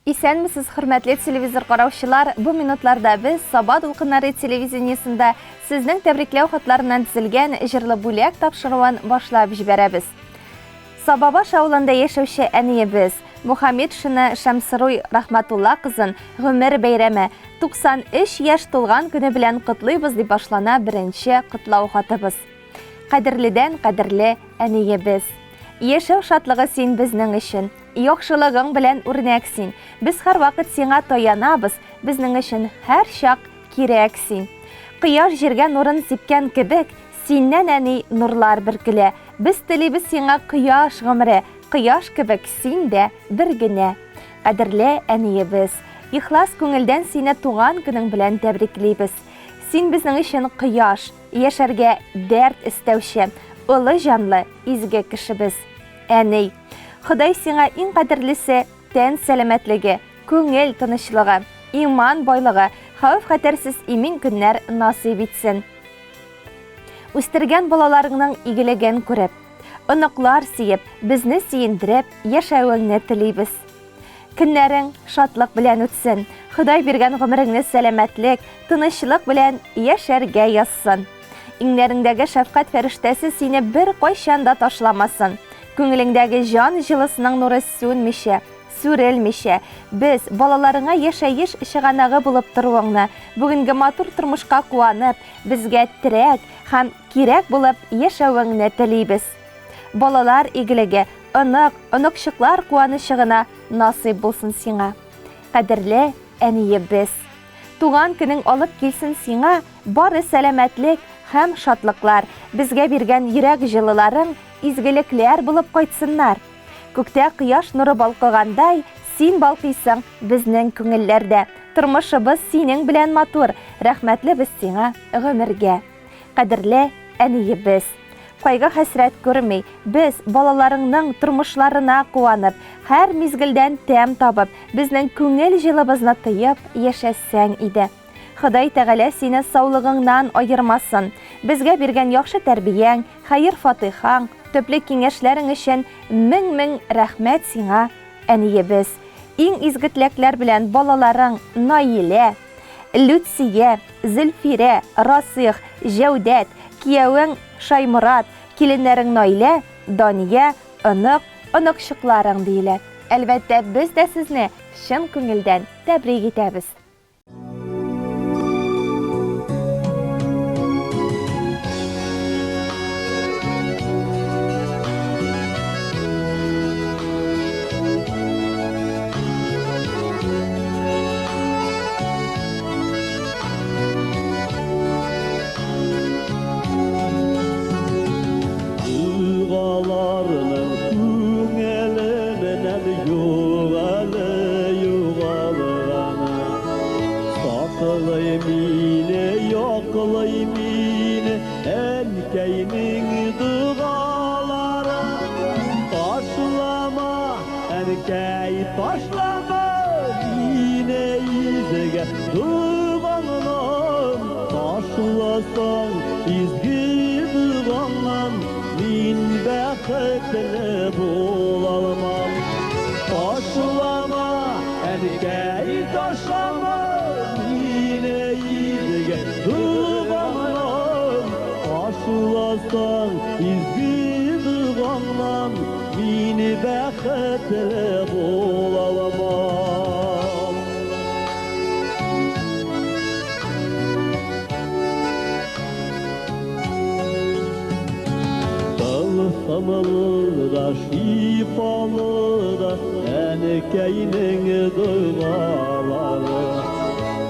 Исәнмесез, хөрмәтле телевизор караучылар! Бу минутларда без Саба дулкыннары телевидениесендә сезнең тәбрикләү хатларыннан төзелгән җырлы бүләк тапшыруын башлап җибәрәбез. Сабабаш авылында яшәүче әниебез Мухаметшина Шәмсыруй Рахматулла кызын гомер бәйрәме, 93 яшь тулган көне белән котлыйбыз дип башлана беренче котлау хатыбыз. Кадерледән кадерле әниебез! Яшәү шатлыгы син безнең өчен. Яхшылыгың белән үрнәк син. Без һәрвакыт сиңа таянабыз, безнең өчен һәрчак кирәк син. Кояш җиргә нурын сипкән кебек, синнән, әни, нурлар бөркелә. Без телибез сиңа кояш гомере, кояш кебек син дә бер генә. Кадерле әниебез! Ихлас күңелдән сине туган көнең белән тәбриклибез. Син безнең өчен кояш, яшәргә дәрт өстәүче, олы җанлы, изге кешебез. Әни! Ходай сиңа иң кадерлесе, тән сәламәтлеге, күңел тынычлыгы, иман байлыгы, хәвеф-хәтәрсез имин көннәр насыйп итсен. Үстергән балаларыңның игелеген күреп, оныклар сөеп, безне сөендереп яшәвеңне телибез. Көннәрең шатлык белән үтсен, Ходай биргән гомереңне сәламәтлек, тынычлык белән яшәргә язсын. Иңнәреңдәге шәфкать фәрештәсе сине беркайчан да ташламасын. Күңелеңдәге җан җылысының нуры сүнмичә, сүрелмичә, без, балаларыңа яшәеш чыганагы булып торуыңны, бүгенге матур тормышка куанып, безгә терәк һәм кирәк булып яшәвеңне телибез. Балалар игелеге, онык, оныкчыклар куанычы гына насыйп булсын сиңа. Кадерле әниебез! Туган көнең алып килсен сиңа бары сәламәтлек һәм шатлыклар, безгә биргән йөрәк җылыларың изгелекләр булып кайтсыннар. Күктә кояш нуры балкыгандай, син балкыйсың безнең күңелләрдә. Тормышыбыз синең белән матур, рәхмәтле без сиңа гомергә. Кадерле әниебез! Кайгы-хәсрәт күрми, без, балаларыңның тормышларына куанып, һәр мизгелдән тәм табып, безнең күңел җылыбызны тоеп яшәсәң иде. Ходай Тәгалә сине саулыгыңнан аермасын. Безгә биргән яхшы тәрбияң, хәер-фатыйхаң, төпле киңәшләрең өчен мең-мең рәхмәт сиңа, әниебез. Иң изге теләкләр белән балаларың Наилә, Люция, Зөлфирә, Расыйх, Җәүдәт, киявең Шайморат, киленнәрең Наилә, Дания, онык, оныкчыкларың, диелә. Әлбәттә, без дә сезне чын күңелдән тәбрик итәбез. Дулгаларның күңеленнән юк әле югалганы. Саклый мине, яклый мине әнкәйнең догалары. Ташлама, әнкәй, ташлама мине изге догаңнан. Ташласаң изге догаңнан, мин бәхетле булалмам. Ташлама, әнкәй, ташлама мине изге догаңнан. Ташласаң изге догаңнан, мин бәхетле булалмам. Тылсымлы да, шифалы да әнкәйнең догалары.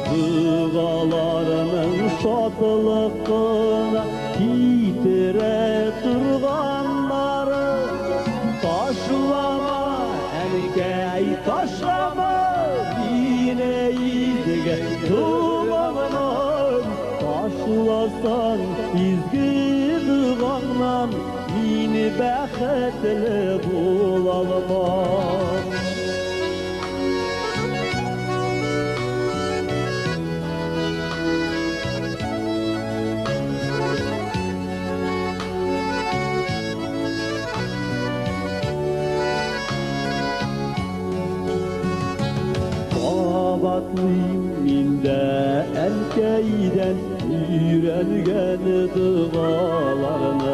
Догаларының шатлык кына китерә торганнары. Ташлама, әнкәй, ташлама мине изге догаңнан. Ташласаң изге догаңнан, мин бәхетле булалмам. Кабатлыйм мин дә әнкәйдән өйрәнгән догаларны.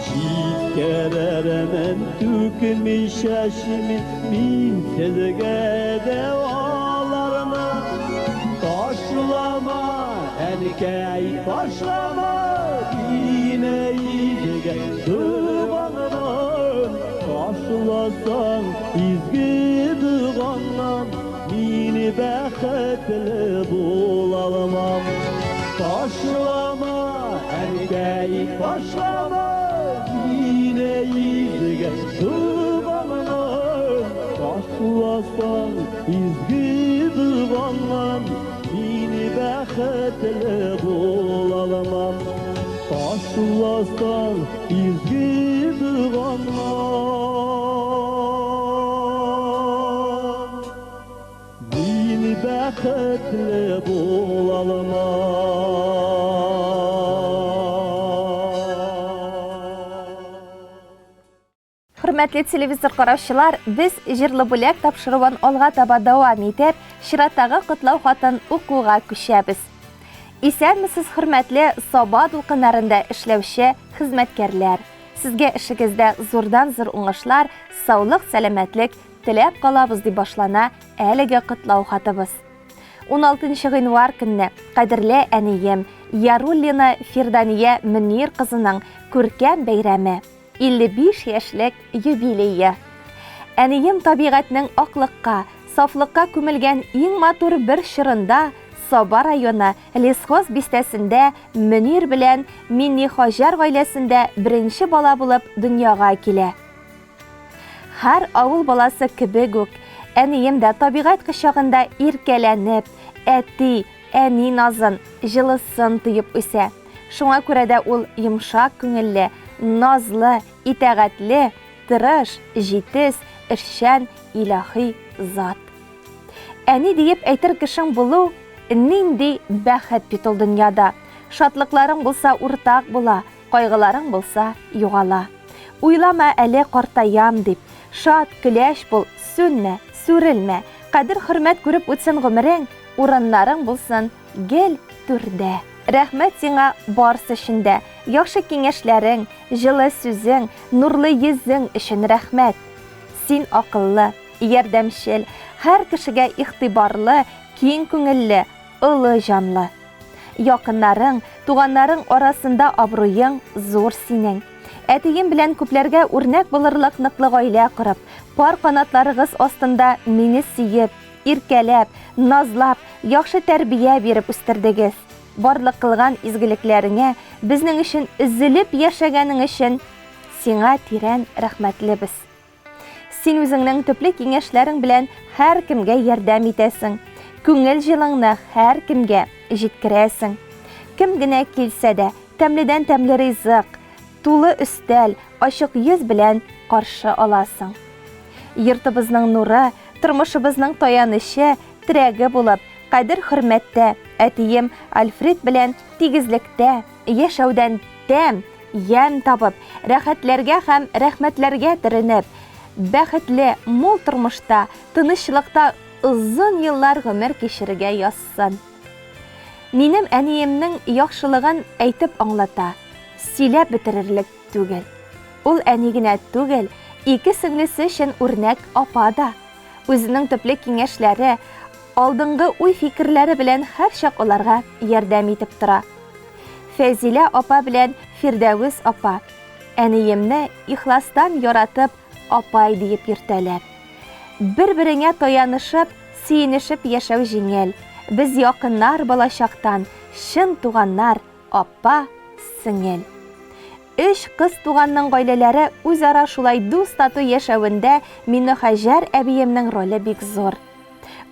Җиткерермен түкми чәчми мин сезгә дә аларны. Ташлама, әнкәй, ташлама мине изге догаңнан. Ташласаң изге догаңнан, мин бәхетле булалмам. Ташлама, әнкәй, ташлама мине изге догаңнан. Ташласаң изге догаңнан, мин бәхетле булалмам. Ташласаң изге догаңнан, мин бәхетле булалмам. Хөрмәтле телевизор караучылар, без Җырлы бүләк тапшыруын алга таба дәвам итеп, чираттагы котлау хатын укуга күчәбез. Исәнмесез, хөрмәтле Саба дулкыннарында эшләүче хезмәткәрләр. Сезгә эшегездә зурдан-зур уңышлар, саулык, сәламәтлек теләп калабыз, дип башлана әлеге котлау хатыбыз. 16 гыйнвар көнне кадерле әнием Яруллина Фирдания Мөнир кызының күркәм бәйрәме. 55 яшьлек юбилее. Әнием табигатьнең аклыкка, сафлыкка күмелгән иң матур бер чорында Саба районы Лесхоз бистәсендә Мөнир белән Миннихаҗәр гаиләсендә беренче бала булып дөньяга килә. Һәр авыл баласы кебек үк, әнием дә табигать кочагында иркәләнеп, әти, әни назын, җылысын тоеп үсә. Шуңа күрә дә ул йомшак күңелле, назлы, итагатьле, тырыш, җитез, эшчән, илаһи зат. Әни диеп әйтер кешең булу нинди бәхет бит ул дөньяда. Шатлыкларың булса уртак була, кайгыларың булса югала. Уйлама әле картаям дип. Шат, көләч бул, сүнмә, сүрелмә. Кадер-хөрмәт күреп үтсен гомерең, урыннарың булсын гел түрдә. Рәхмәт сиңа барсы өчен дә. Яхшы киңәшләрең, җылы сүзең, нурлы йөзең өчен рәхмәт. Син акыллы, ярдәмчел, һәр кешегә игътибарлы, киң күңелле, олы җанлы. Якыннарың, туганнарың арасында абруең зур синең. Әтием белән күпләргә үрнәк булырлык ныклы гаилә корып, пар канатларыгыз астында мине сөеп, Иркәләп, назлап, яхшы тәрбия биреп үстердегез. Барлык кылган изгелекләреңә, безнең өчен өзелеп яшәгәнең өчен сиңа тирән рәхмәтлебез. Син үзеңнең төпле киңәшләрең белән һәркемгә ярдәм итәсең. Күңел җылыңны һәркемгә җиткерәсең. Кем генә килсә дә, тәмледән тәмле ризык, тулы өстәл, ачык йөз белән каршы аласың. Йортыбызның нуры, тормышыбызның таянычы, терәге булып, кадер-хөрмәттә, әтием Альфред белән тигезлектә, яшәүдән тәм, ямь табып, рәхәтләргә һәм рәхмәтләргә төренеп, бәхетле, мул тормышта, тынычлыкта озын еллар гомер кичерергә язсын. Минем әниемнең яхшылыгын әйтеп аңлата, сөйләп бетерерлек түгел. Ул әни генә түгел, ике сеңлесе өчен үрнәк апа да. Үзенең төпле киңәшләре, алдынгы уй-фикерләре белән һәрчак аларга ярдәм итеп тора. Фәзилә апа белән Фирдәвес апа әниемне ихластан яратып апай диеп йөртәләр. Бер-береңә таянышып, сөенешеп яшәү җиңел. Без якыннар балачактан, чын туганнар, апа, сеңел. Өч кыз туганның гаиләләре үзара шулай дус-тату яшәвендә Миннехаҗәр әбиемнең роле бик зур.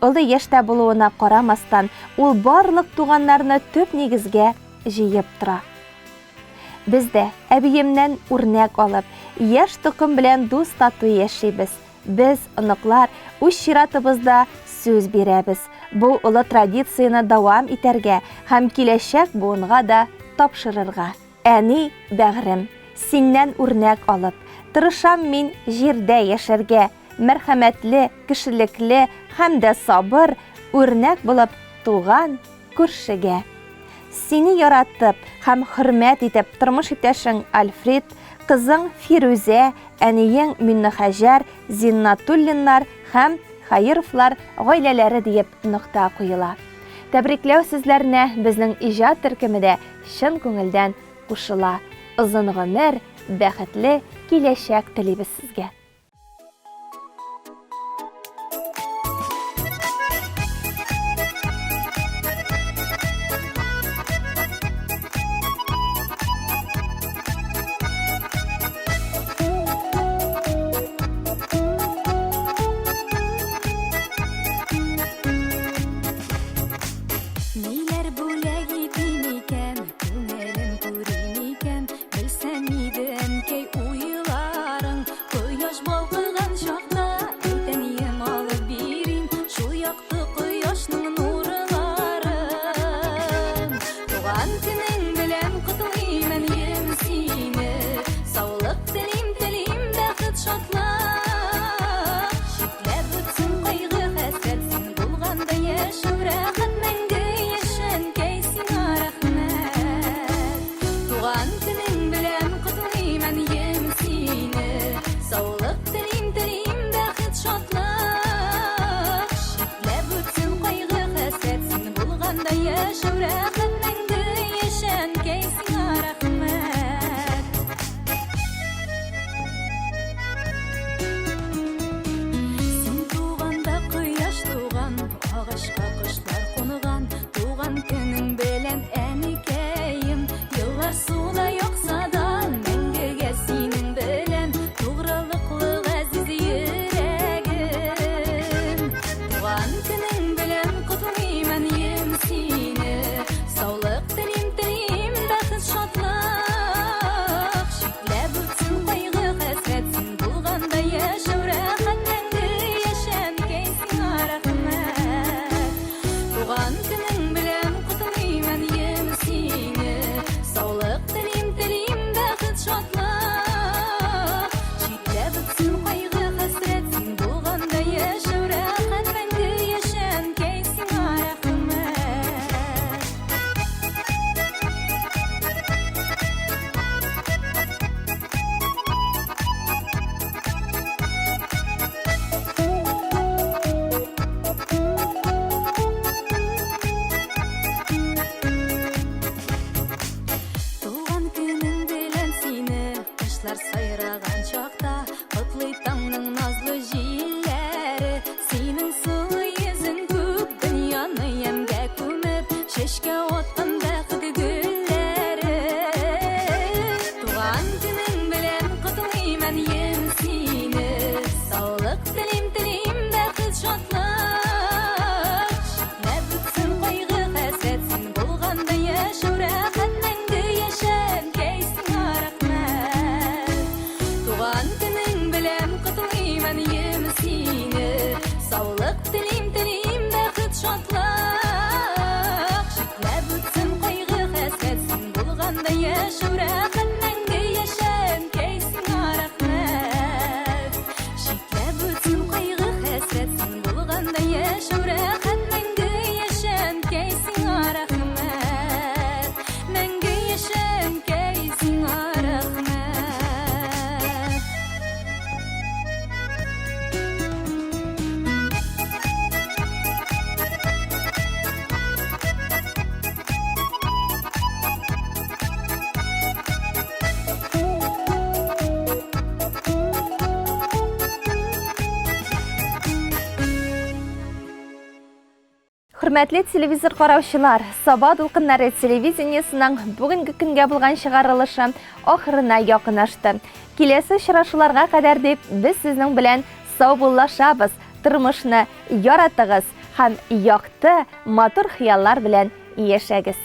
Олы яшьтә булуына карамастан, ул барлык туганнарны төп нигезгә җыеп тора. Без дә, әбиемнән үрнәк алып, яшь токым белән дус-тату яшибез. Без, оныклар, үз чиратыбызда сүз бирәбез, бу олы традицияне дәвам итәргә һәм киләчәк буынга да тапшырырга. Әни, бәгърем, синнән үрнәк алып, тырышам мин җирдә яшәргә. мәрхәмәтле, кешелекле һәм дә сабыр, үрнәк булып туган күршегә. Сине яратып һәм хөрмәт итеп тормыш иптәшең Альфрид, кызың Фирүзә, әниең Миннехәҗәр, Зиннатуллиннар һәм Хәеровлар гаиләләре диеп нокта куела. Тәбрикләү сүзләренә безнең иҗат төркеме дә чын күңелдән кушыла. Озын гомер, бәхетле киләчәк телибез сезгә. Ниләр бүләк итим икән, күңелем күрим икән, белсәм иде, әнкәй, уйларың. Кояш балкыган чакта, әйтәнием алып бирим, шул якты кояшның нурларын. Туган көнең белән котлыйм, әнием, сине. Саулык телим, телим, бәхет, шатлык. Читләп үтсен кайгы, хәсрәт, син булганда яшәү рәхәт, мәңге яшә, әнкәй, сиңа рәхмәт. Туган көнең белән котлыйм, әнием, сине. Саулык телим, телим, бәхет, шатлык. Читләп үтсен кайгы, хәсрәт, син булганда яшәү рәхәт, мәңге яшә, әнкәй, сиңа рәхмәт. Син туганда кояш туган, агачка кошлар кунган. Туган көнең белән, әникәем, еллар суда акса да, мәңгегә синең белән тугрылыклы газиз йөрәгем. Туган көнең белән котлыйм, әнием, сине. Саулык телим, телим, бәхет, шатлык. Читләп үтсен кайгы, хәсрәт, син булганда яшәү рәхәт, мәңге яшә, әнкәй, сиңа рәхмәт. Туган көнең белән котлыйм, әнием, сине. Саулык телим, телим, бәхет, шатлык. Читләп үтсен кайгы, хәсрәт, син булганда яшәү рәхәт, мәңге яшә, әнкәй, сиңа рәхмәт. Туган көнең белән сине, кошлар сайраган чакта, котлый таңның назлы җилләре. Синең сылу йөзең күк дөньяны ямьгә күмеп, чәчкә аткан бәхет гөлләре. Туган көнең белән котлыйм, әнием, сине. Саулык телим, телим, бәхет, шатлык. Читләп үтсен кайгы, хәсрәт, син булганда яшәү рәхәт, мәңге яшә, әнкәй, сиңа рәхмәт. Туган көнең белән котлыйм, әнием, сине. Саулык телим, телим, бәхет, шатлык. Читләп үтсен кайгы, хәсрәт, син булганда яшәү рәхәт, мәңге яшә, әнкәй, сиңа рәхмәт. Читләп үтсен кайгы, хәсрәт, син булганда яшәү рәхәт, мәңге яшә, әнкәй, сиңа рәхмәт. Мәңге яшә, әнкәй, сиңа рәхмәт. Хөрмәтле телевизор караучылар, Саба дулкыннары телевидениесының бүгенге көнгә булган чыгарылышы ахырына якынашты. Киләсе очрашуларга кадәр дип без сезнең белән саубуллашабыз. Тормышны яратыгыз һәм якты, матур хыяллар белән яшәгез.